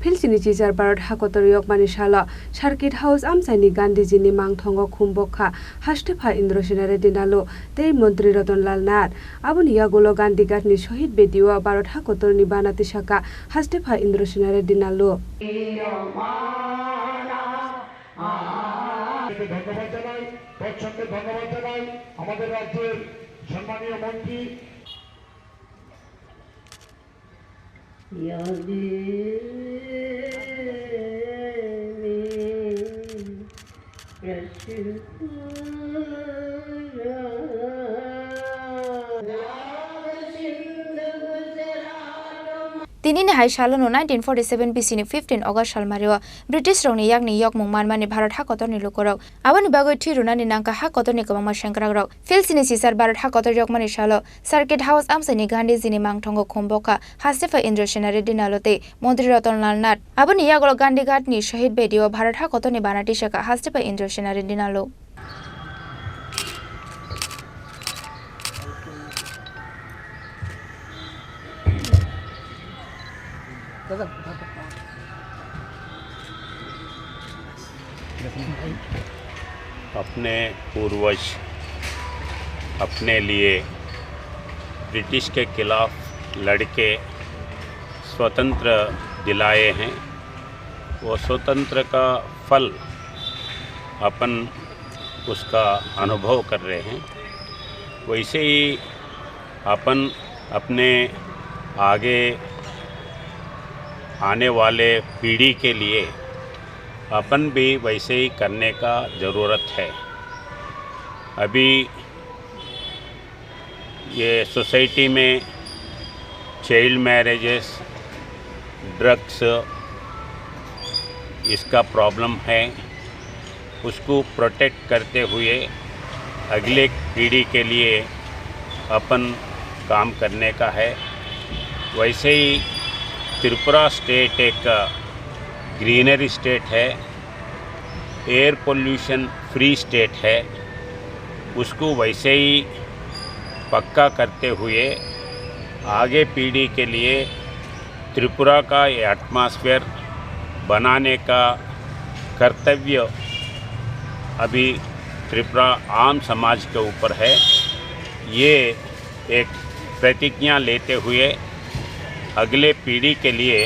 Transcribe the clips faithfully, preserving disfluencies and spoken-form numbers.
Philsini chichar Bharat hakotor yokmani salo Circuit House amchaini Gandhiji ni mangthongo khum bokha hastepha Indrasena Reddy Nalu tei Montri Ratan Lal Nath. Aboni yagulo Gandhi Ghat ni Shohid Bedi o Bharat hakotor ni bana tisaka hastepha Indrasena Reddy Nalu. ধন্যবাদ জানাই, প্রচন্ড ধন্যবাদ জানাই আমাদের রাজ্যের সম্মানীয় মন্ত্রী। Tinini hai salono nineteen forty seven bisini fifteen August salmario British rokni yakni yokmung manmani Bharat hakotorni lukurok. Aboni bagwi thwi rwnani nangkha hakotorni kwbangma sengkrakrok. Philsini chichar Bharat hakotor yokmani salo Circuit House amchaini Gandhiji ni mangthongo khum bokha hastepha Indrasena Reddy Nalu tei Montri Ratan Lal Nath. Aboni yagulo Gandhi Ghat ni Shohid Bedi o Bharat hakotor ni bana tisaka hastepha Indrasena Reddy Nalu. अपने पूर्वज अपने लिए ब्रिटिश के खिलाफ लड़के स्वतंत्र दिलाए हैं, वो स्वतंत्र का फल अपन उसका अनुभव कर रहे हैं। वैसे ही अपन अपने आगे आने वाले पीढ़ी के लिए अपन भी वैसे ही करने का ज़रूरत है। अभी ये सोसाइटी में चाइल्ड मैरिजेस, ड्रग्स, इसका प्रॉब्लम है, उसको प्रोटेक्ट करते हुए अगले पीढ़ी के लिए अपन काम करने का है। वैसे ही त्रिपुरा स्टेट एक ग्रीनरी स्टेट है, एयर पोल्यूशन फ्री स्टेट है, उसको वैसे ही पक्का करते हुए आगे पीढ़ी के लिए त्रिपुरा का ये एटमॉस्फेयर बनाने का कर्तव्य अभी त्रिपुरा आम समाज के ऊपर है। ये एक प्रतिज्ञा लेते हुए अगले पीढ़ी के लिए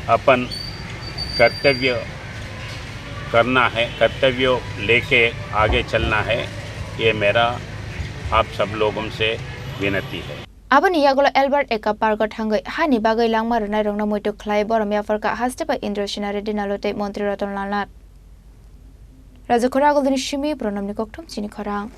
अपन कर्तव्य करना है, कर्तव्य लेके आगे चलना है, ये मेरा आप सब लोगों से विनती है। Aboni yagulo Albert Ekka Park o thangwi hani bagwi langma rwnairokno muitu khlai borom yapharkha hastepha Indrasena Reddy Nalu tei Montri Ratan Lal Nath. Rajakhora Agulini simi Pranamni kokthum chini khorang.